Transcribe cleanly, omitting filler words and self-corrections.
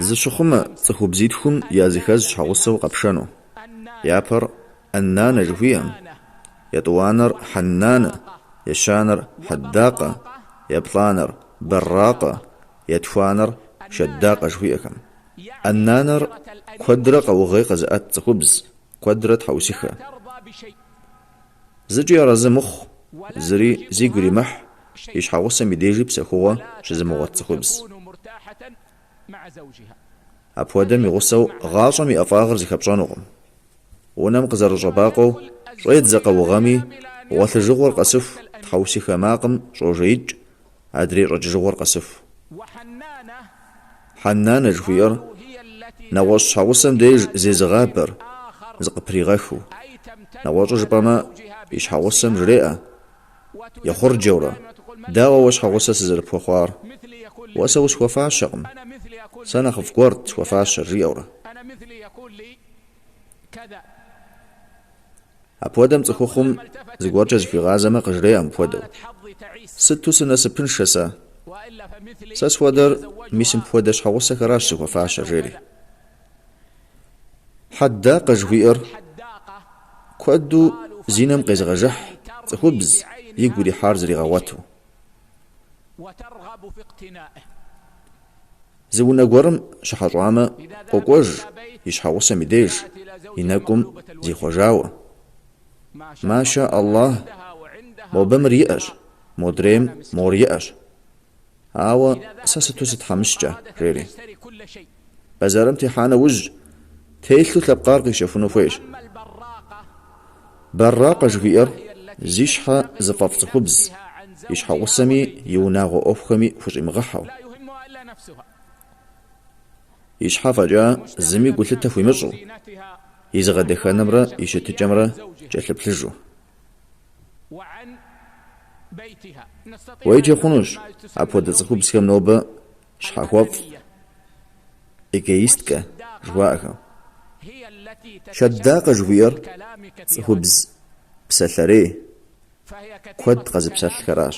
Зыщыхъумэ цӏыхубзитхум языхэз щхьэгъусэу къэпшэну. Япэр Ӏэннанэ жыхуиӏэм, етӏуанэр Хьэннанэ, ещанэр Хьэддакъэ, еплӏанэр Бэрракъэ, етхуанэр Шэддакъэ жыхуиӏэхэм. Ӏэннанэр куэдрэ къаугъей къэзыӏэт цӏыхубз, куэдрэ тхьэусыхэ. Зыкӏи арэзы мыхъу, зыри зигу иримыхь, и щхьэгъусэм и дежи псэхугъуэ щызымыгъуэт цӏыхубз. Апхуэдэм и гъусэу гъащӏэм и ӏэфӏагъыр зыхэпщӏэнукъым. Унэм къызэрыщӏэбакъуэу щӏедзэ къаугъэми, гъуэлъыжыгъуэр къэсыху тхьэусыхэ макъым щӏожеикӏ, адрей щӏэкӏыжыгъуэр къэсыху. Хьэннанэ жыхуиӏэр нэгъуэщӏ щхьэгъусэм деж зезыгъабэр, зыкъыпригъэхыу. Нэгъуэщӏу жыпӏэмэ, и щхьэгъусэм жреӏэ, ехъурджэурэ, Дауэ уэ щхьэгъусэ сызэрыпхуэхъуар? Уэ сэ усхуэфащэкъым. Сэ нэхъыфӏ гуэрт схуэфащэр, жиӏэурэ. Апхуэдэм цӏыхухъум зыгуэркӏэ зыхуигъазэмэ къыжреӏэ мыпхуэдэу, Сыту сынасыпыншэ сэ! Сэ схуэдэр мис мыпхуэдэ щхьэгъусэхэращ зыхуэфащэр, жери. Хьэддакъэ жыхуиӏэр куэду зи нэм къезыгъэжыхь цӏыхубз игу ирихьар зригъэгъуэту. Зы унэ гуэрым щыхьэщӏамэ, къокӏуэж и щхьэгъусэм и деж, и нэкӏум зихъуэжауэ. Маша Аллах, мобы мыр иӏэщ, модрейм мор иӏэщ. Ауэ сэ сыту сытхьэмыщкӏэ, жери. Бэзэрым техьа нэужь, телъу лъэпкъар къищэхуну хуейщ. Бэрракъэ жыхуиӏэр зи щхьэ зыфӏэфӏ цӏыхубз, и щхьэгъусэми и унагъуэ ӏуэхухэми хущӏимыгъэхьэу. И щхьэ фӏэкӏа зыми гулъытэ хуимыщӏу, и зыгъэдэхэнымрэ и щытыкӏэмрэ кӏэлъыплъыжу. Уеджэ хъунущ апхуэдэ цӏыхубзхэм нобэ щхьэхуэфӏ, эгоисткэ жыхуаӏэхэм. Шэддакъэ жыхуиӏэр цӏыхубз псэлъэрей, куэд къэзыпсэлъхэращ.